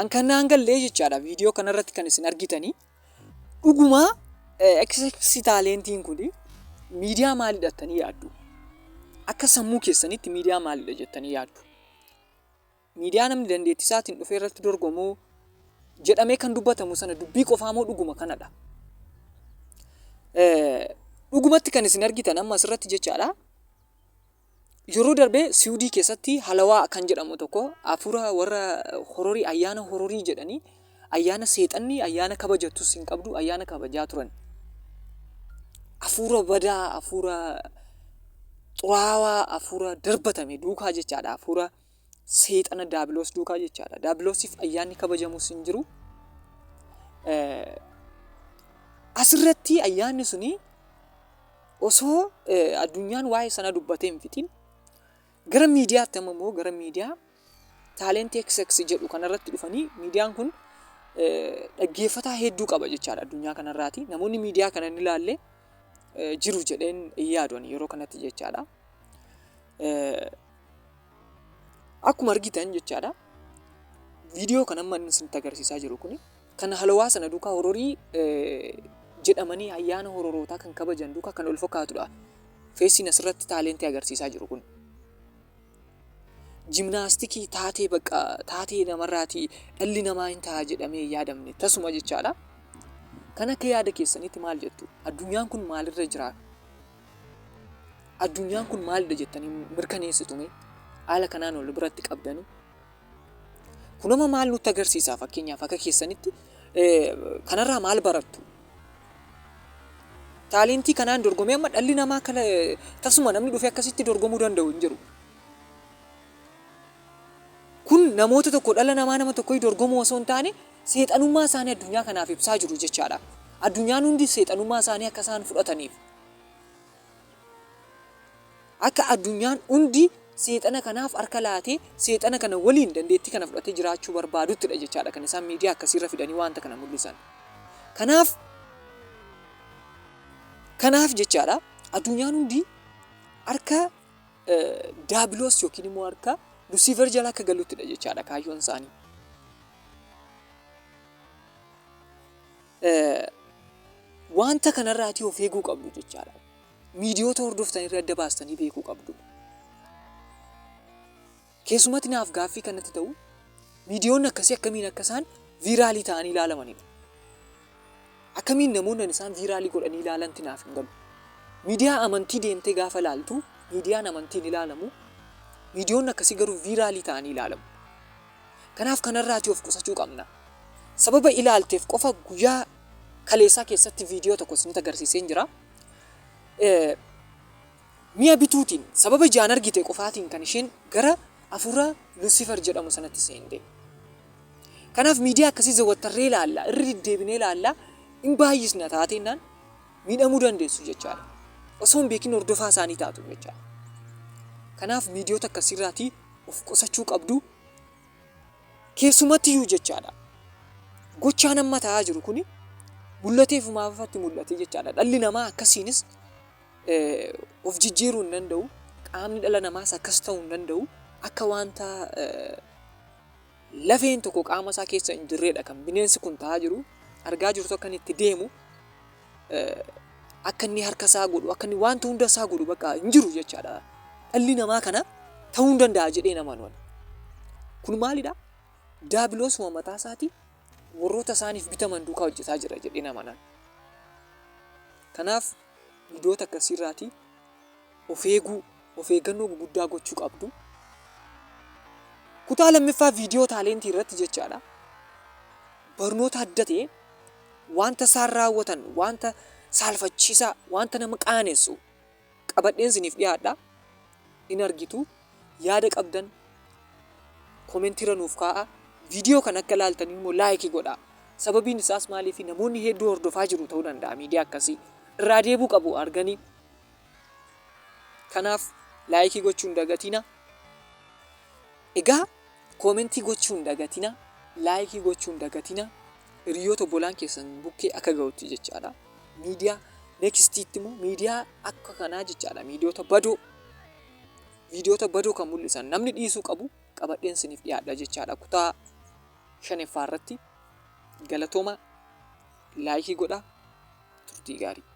An kan naan gallee jechaadha viidiyoo kanarratti kan isin argitanii dhugumaa XX taalentiin kun miidiyaa maalidha jettanii yaaddu? Akka sammuu keessanitti miidiyaa maalidha jettanii yaaddu? Miidiyaa namni dandeettii isaatiin dhufee irratti dorgomuu jedhamee kan dubbatamu sana dubbii qofaa moo dhuguma kanadha? Dhugumatti kan isin argitan amma asirratti jechaadha. Yeroo darbe Siwudii keessatti halawaa kan jedhamu tokko hafuura warra hororii ayyaana hororii jedhanii ayyaana seexanni ayyaana kabajattus hin qabdu ayyaana kabajaa turan. Hafuura badaa, hafuura xuraawaa, hafuura darbatame duukaa jechaadha. Hafuura seexana daabiloos duukaa jechaadha. Daabiloosiif ayyaanni kabajamus hin jiru. Asirratti ayyaanni suni osoo addunyaan waa'ee sana dubbatee hin fixin gara miidiyaatti amma immoo gara miidiyaa Talent XX jedhu kanarratti dhufanii miidiyaan kun dhaggeeffataa hedduu qaba jechaadha addunyaa kanarraati. Namoonni miidiyaa kana hin ilaalle jiru jedheen hin yaadu ani yeroo kanatti jechaadha. Akkuma argitan jechaadha. Viidiyoo kan amma inni isinitti agarsiisaa jiru kuni kan halawaa sana duukaa hororii jedhamanii ayyaana hororootaa kan kabajan duukaa kan ol fakkaatudha. Feesiin asirratti taalentii agarsiisaa jiru kun. Jimnaastikii taatee bakka taatee namarraatii dhalli namaa hin ta'a jedhamee hin yaadamne tasuma jechaadha. Kan akka yaada keessanitti maal jettu? Addunyaan kun maalirra jira? Addunyaan kun maalidha jettanii mirkaneessitu mee? Haala kanaan wal biratti qabdanii. Kun amma maal nutti agarsiisa? Fakkeenyaaf akka keessanitti kanarraa maal barattu? Taalentii kanaan dorgomee amma dhalli namaa kana tasuma namni dhufee akkasitti dorgomuu danda'u hin jiru. Kun namoota tokko dhala namaa nama tokko dorgomuu osoo hin taane seexanummaa isaanii addunyaa kanaaf ibsaa jiru jechaadha. Addunyaan hundi seexanummaa isaanii akka isaan fudhataniif. Akka addunyaan hundi seexana kanaaf harka laatee seexana kana waliin dandeettii kana fudhatee jiraachuu barbaaduttidha jechaadha kan isaan miidiyaa akkasiirra fidanii wanta kana mul'isan. Kanaaf kanaaf jechaadha addunyaan hundi harka daabiloos yookiin immoo harka Lusiifer jala akka galuttidha jechaadha kaayyoon isaanii. Wanta kanarraatii of eeguu qabdu jechaadha. Miidiyoota hordoftan irra adda baastanii beekuu qabdu. Keessumatti naaf gaaffii kan natti ta'u miidiyoonni akkasii akkamiin akka isaan viiraalii ta'anii ilaalamanidha. Akkamiin namoonni isaan viiraalii godhanii ilaalanti naaf hin galu. Miidiyaa amantii deemtee gaafa ilaaltu miidiyaan amantiin ilaalamu miidiyoonni akkasii garuu viiraalii ta'anii ilaalamu. Kanaaf kanarraatii of qusachuu qabna. Sababa ilaalteef qofa guyyaa kaleessaa keessatti viidiyoo tokko isinitti agarsiiseen jira. Mi'a bituutiin sababa ijaan argite qofaatiin kan isheen gara hafuura Lusifer jedhamu sanatti seente. Kanaaf miidiyaa akkasii zawwattarree ilaalla, irra deddeebinee ilaalla, hin baay'isna taateennaan miidhamuu dandeessu jechaadha. Osoo hin beekin hordofaa isaanii taatu jechaadha. Kanaaf miidiyoota akkasiirraatii of qusachuu qabdu. Keessumattiyyuu jechaadha. Gochaan amma ta'aa jiru kuni mul'ateefumaaf ifatti mul'ate jechaadha. Dhalli namaa akkasiinis of jijjiiruu hin danda'u. Qaamni dhala namaas akkas ta'uu hin danda'u. Akka wanta lafeen tokko qaama isaa keessa hin jirreedha kan bineensi kun ta'aa jiru. Argaa jirtu akka inni itti deemu, akka inni harka isaa godhu, akka inni wanta hunda isaa godhu bakka hin jiru jechaadha. Dhalli namaa kana ta'uu hin danda'a jedhee nama nuwan. Kun maalidha? Daabiloosuma mataa isaatii warroota isaaniif bitaman duukaa hojjetaa jira jedhee nama nan. Kanaaf viidiyoota akkasiirraatii of eeguu, of eeggannoo guguddaa gochuu qabdu. Kutaa lammaffaa viidiyoo taalentii irratti jechaadha. Barnoota adda ta'e wanta isaan raawwatan, wanta saalfachiisaa, wanta nama qaanessu qabadheen isiniif dhiyaadha. In argitu. Yaada qabdan koomentiirra nuuf kaa'a. Viidiyoo kana akka ilaaltanii immoo laayikii godhaa. Sababiin isaas maaliif namoonni hedduu hordofaa jiru ta'uu danda'a miidiyaa akkasii. Irraa deebuu qabu arganii. Kanaaf laayikii gochuu hin dagatina. Egaa koomentii gochuu hin dagatina. Laayikii gochuu hin dagatina. Hiriyoota obbolaan keessan bukkee akka ga'utti jechaadha. Miidiyaa neekstiitti immoo miidiyaa akka kanaa jechaadha. Miidiyoota badoo viidiyoota badoo kan mul'isan namni dhiisuu qabu qabadheen isiniif dhiyaadha jechaadha. Kutaa Shanaffaa irratti. Galatoomaa, like godhaa, turtii gaarii.